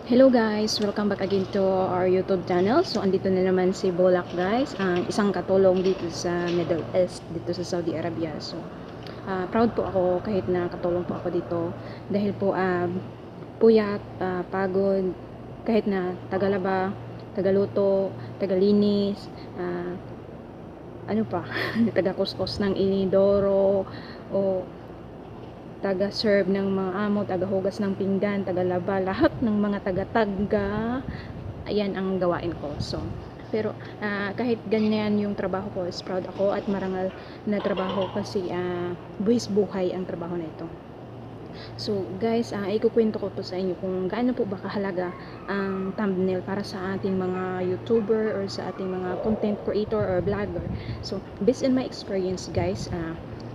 Hello guys, welcome back again to our YouTube channel. So andito na naman si Bulak guys, ang isang katulong dito sa Middle East, dito sa Saudi Arabia. So proud po ako kahit na katulong po ako dito dahil po puyat, pagod, kahit na tagalaba, tagaluto, tagalinis, ano pa, taga-kuskus ng inidoro o taga-serve ng mga amo, taga-hugas ng pinggan, taga-laba, lahat ng mga taga-taga, ayan ang gawain ko. So, pero kahit ganyan yung trabaho ko, is proud ako at marangal na trabaho kasi buwis buhay ang trabaho na ito. So guys, ikukwento ko po sa inyo kung gaano po ba kahalaga ang thumbnail para sa ating mga YouTuber or sa ating mga content creator or vlogger. So based on my experience guys,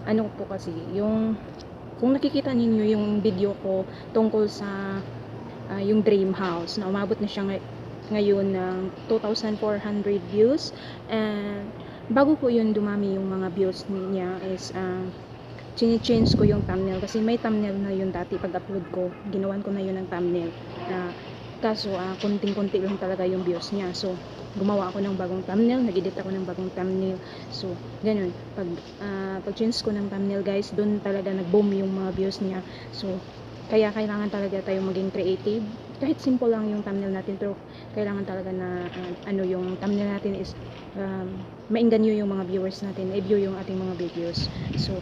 ano po kasi yung kung nakikita ninyo yung video ko tungkol sa yung dream house na umabot na siya ngayon ng 2,400 views, and bago po yun dumami yung mga views niya is change ko yung thumbnail kasi may thumbnail na yun dati pag upload ko, ginawan ko na yun ng thumbnail kaso konting-konti lang talaga yung views niya. So gumawa ako ng bagong thumbnail, nag-edit ako ng bagong thumbnail. So ganun, pag change ko ng thumbnail guys, doon talaga nag-boom yung mga views niya. So kaya kailangan talaga tayo maging creative. Kahit simple lang yung thumbnail natin, pero kailangan talaga na yung thumbnail natin is maingganyo yung mga viewers natin, i-view yung ating mga videos. So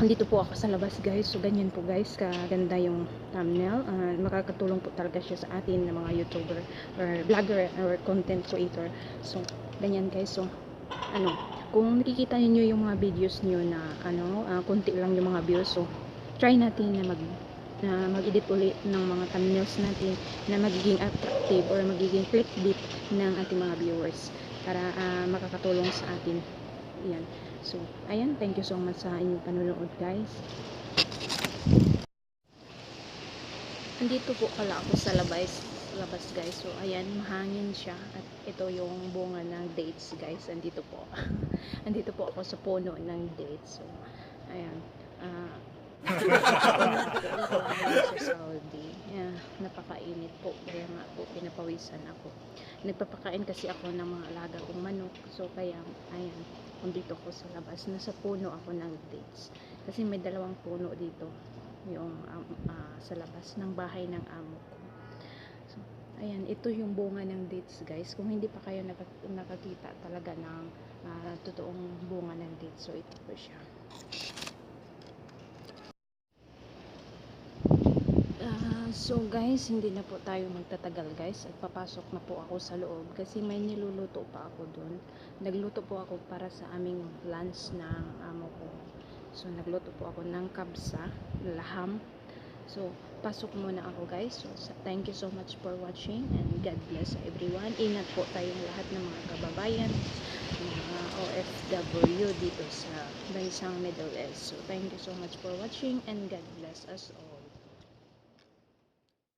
andito po ako sa labas guys. So ganyan po guys, kaganda yung thumbnail. Makakatulong po talaga siya sa atin na mga YouTuber or vlogger or content creator. So ganyan guys. So kung nakikita niyo yung mga videos niyo na konti lang yung mga views, so try natin na mag-edit ulit ng mga thumbnails natin na magiging attractive or magiging clickbait ng ating mga viewers para makakatulong sa atin. Yan. So, ayan, thank you so much sa inyong panonood guys. Andito po pala ako sa labas guys. So, ayan, mahangin siya at ito yung bunga ng dates guys. Andito po. Andito po ako sa puno ng dates. So, ayan. Sa Saudi. Yeah, napakainit po. Kaya nga po, pinapawisan ako. Nagpapakain kasi ako ng mga alaga kong manok. So, kaya, ayan, dito ko sa labas. Nasa puno ako ng dates. Kasi may dalawang puno dito. Yung sa labas ng bahay ng amo ko. So, ayan, ito yung bunga ng dates guys. Kung hindi pa kayo nakakita talaga ng totoong bunga ng dates. So, ito po siya. So guys, hindi na po tayo magtatagal guys at papasok na po ako sa loob kasi may niluluto pa ako doon. Nagluto po ako para sa aming lunch ng amo ko. So nagluto po ako ng kabsa, laham. So pasok muna ako guys. So thank you so much for watching and God bless everyone. Ingat po tayong lahat ng mga kababayan, mga OFW dito sa bansang Middle East. So thank you so much for watching and God bless us all.